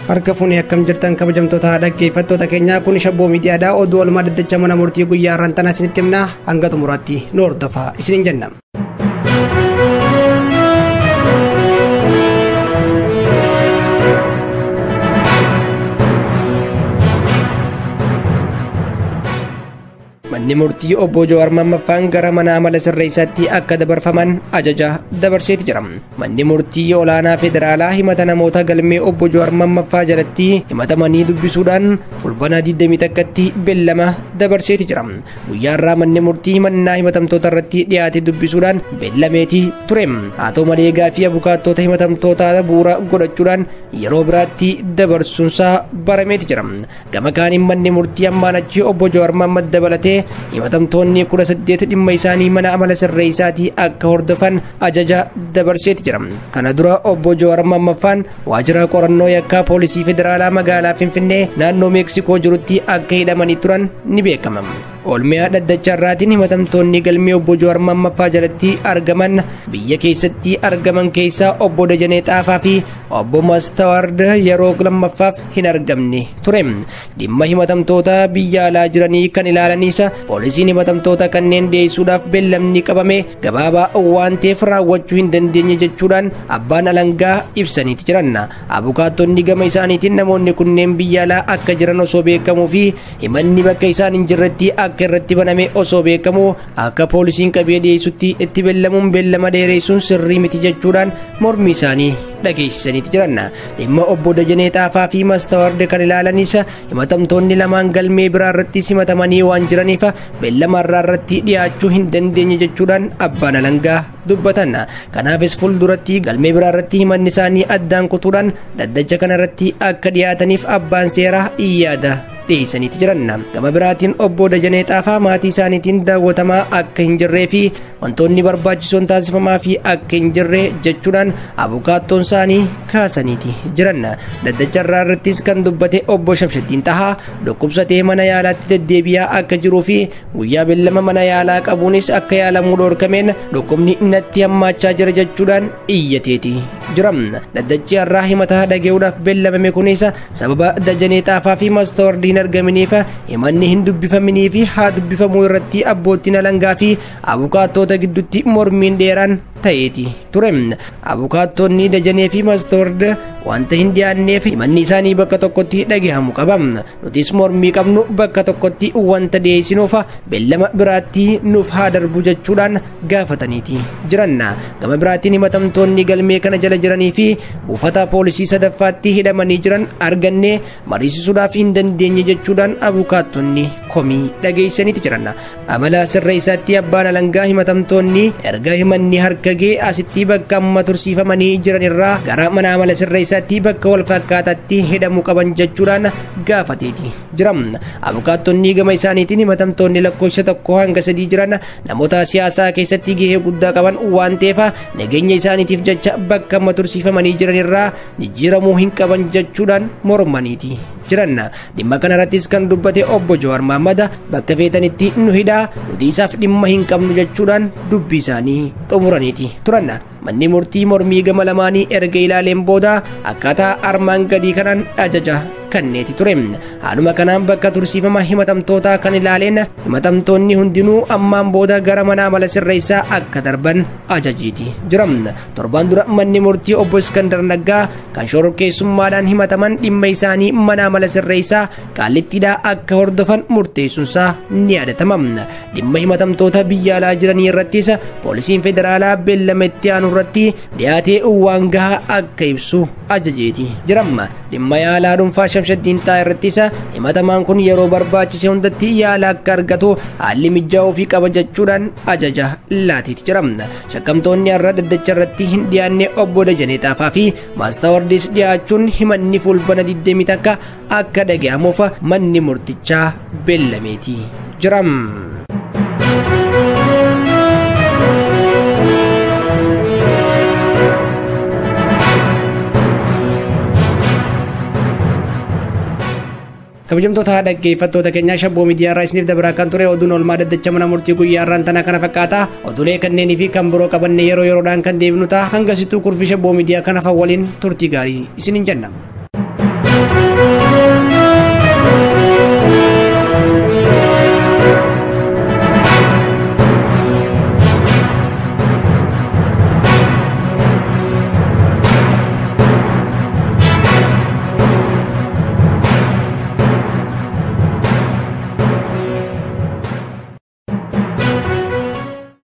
Harka fuunee akkam jirtan kabajamtoota dhaggeeffattoota keenyaa kun shabboo miidiyaadhaa oduu olmaa dhaddacha mana murtii guyyaa har'aan tana isinitti himna hanga xumuraatti nu hordofaa isiniin jenna. Manni murtii obbo Jawaar Maammaffaan gara mana amala sirreessaatti akka dabarfaman ajaja dabarseeti jira. Manni murtii olaanaa federaalaa himata namoota galmee obbo Jawaar Maammaffaa jalatti himatamanii dubbisuudhaan fulbaana 21tti beellama dabarseeti jira. Guyyaa har'aa manni murtii himannaa himatamtoota irratti dhiyaate dubbisuudhaan beellameeti ture. Haa ta'u malee gaaffii abukaattoota himatamtootaa bu'uura godhachuudhaan yeroo biraatti dabarsuunsaa barameeti jira. Gama kaaniin manni murtii ammaan achi obbo Jawaar Maammad dabalatee himatamtoonni 18 dhimma isaanii mana amala sirreessaatii akka hordofan ajaja dabarseeti jira. Kana dura obbo Jawaar Maammaffaan waajjira qorannoo yakkaa poolisii federaalaa magaalaa Finfinnee naannoo Meeksikoo jirutti akka hidhamanii turan ni beekama. Oolmaa dhaddacha irraatiin himatamtoonni galmee obbo Jawaar Maammaffaa jalatti argaman biyya keessatti argaman keessaa obbo Dajanee Xaafaa fi obbo Mastawaard yeroo lammaffaaf hin argamne ture. Dhimma himatamtoota biyya alaa jiranii kan ilaalanis poolisiin himatamtoota kanneen dhiyeessuudhaaf beellamni qabame gabaabaa waan ta'eef raawwachuu hin dandeenye jechuudhaan abbaan alangaa ibsaniiti jiran. Abukaattonni gama isaaniitiin namoonni kunneen biyya alaa akka jiran osoo beekamuu fi himanni bakka isaan hin jirretti akka irratti baname osoo beekamu akka poolisiin qabee dhiyeessutti itti beellamuun beellama dheeressuun sirrii miti jechuudhaan mormii isaanii dhageessisaniiti jiran. Dhimma obbo Dajanee Xaafaa fi Mastawaard kan ilaalanis himatamtoonni lamaan galmee biraa irratti himatamanii waan jiraniif beellama irraa irratti dhiyaachuu hin dandeenye jechuudhaan abbaan alangaa dubbatan. Kanaafis fuulduratti galmee biraa irratti himanni isaanii addaan kutuudhaan dhaddacha kana irratti akka dhiyaataniif abbaan seeraa yaada dhiyeessaniiti jiran. Gama biraatiin obbo Dajanee Xaafaa maatii isaaniitiin daawwatamaa akka hin jirree fi wantoonni barbaachisoon taasifamaa fi akka hin jirre jechuudhaan abukaattoon isaanii kaasaniiti jiran. Dhaddacha irraa irrattis kan dubbate obbo Shamshattiin Tahaa dhukkubsatee mana yaalaatti deddeebi'aa akka jiruu fi guyyaa beellama mana yaalaa qabuunis akka yaalamuu dhoorkameen dhukkubni natti hammaachaa jira jechuudhaan iyyateeti jira. Dhaddachi har'aa himataa dhaga'uudhaaf beellamame kunis sababa Dajanee Xaafaa fi Mastawardiin argaminiif himanni hin dubbifaminii fi haa dubbifamuu irratti abbootiin alangaa fi abukaattoota gidduutti mormiin dheeraan ta'eeti ture. Abukaattonni Dajanee fi Mastawaard wanta hin dhiyaanneef himanni isaanii bakka tokkotti dhagahamuu qaba. Nutis mormii qabnu bakka tokkotti wanta dhiyeessinuuf beellama biraatti nuuf haa darbu jechuudhaan gaafataniiti jiran. Gama biraatiin himatamtoonni galmee kana jala jiranii fi buufata poolisii sadaffaatti hidhamanii jiran argannee mariisisuudhaaf hin dandeenye jechuudhaan abukaattonni komii dhageessaniiti jiran. Amala sirreessaatti abbaan alangaa himatamtoonni erga himanni harka ga'e asitti bakka amma tursiifamanii jiran irraa gara mana amala sirreessaatti bakka wal fakkaataatti hidhamuu qaban jechuudhaan gaafateeti jira. Abukaattonni gama isaaniitiin himatamtoonni lakkoofsa 1 hanga 3 jiran namoota siyaasaa keessatti gahee guddaa qaban waan ta'eef nageenya isaaniitiif jecha bakka amma tursiifamanii jiran irraa jijjiiramuu hin qaban jechuudhaan mormaniiti jiran. Dhimma kana irrattis kan dubbate obbo Jawaar Maammad bakka feetanitti nu hidhaa nuti isaaf dhimma hin qabnu jechuudhaan dubbii isaanii xumuraniiti turan. Manni murtii mormii gama lamaanii erga ilaaleen booda akkaataa armaan gadii kanaan ajaja kenneeti ture. Haaluma kanaan bakka tursiifama himatamtootaa kan ilaaleen himatamtoonni hundinuu ammaan booda gara mana amala sirreessaa akka darban ajajiiti jira. Torbaan dura manni murtii obbo Iskandar Naggaa kan shororkeessummaadhaan himataman dhimma isaanii mana amala sirreessaa qaallittiidhaa akka hordofan murteessuunsaa ni yaadatama. Dhimma himatamtoota biyya alaa jiranii irrattis poolisiin federaalaa beellama itti aanu irratti dhiyaatee waan gahaa akka ibsu ajajeeti jira. Dhimma yaalaa dhuunfaa Shamshattiin Xahaa irrattis himatamaan kun yeroo barbaachise hundatti yaala akka argatu haalli mijaa'uu fi qaba jechuudhaan ajaja laateeti jira. Shakkamtoonni har'a dhaddacha irratti hin dhiyaanne obbo Dajanee Xaafaa fi Mastaawardis dhiyaachuun himanni fulbana 21 akka dhaga'amuuf manni murtichaa beellameeti jira. Kabajamtoota dhaggeeffattoota keenyaa shabboo miidiyaa irraa isiniif dabaraa kan ture oduun oolmaa dhaddacha mana murtii guyyaa har'aan tana kana fakkaata. Oduulee kanneenii fi kan biroo qabanne yeroo yeroodhaan kan deebinu ta'a. Hanga sittuu kurfii shabboo miidiyaa kana waliin turtii gaarii isiniin jenna.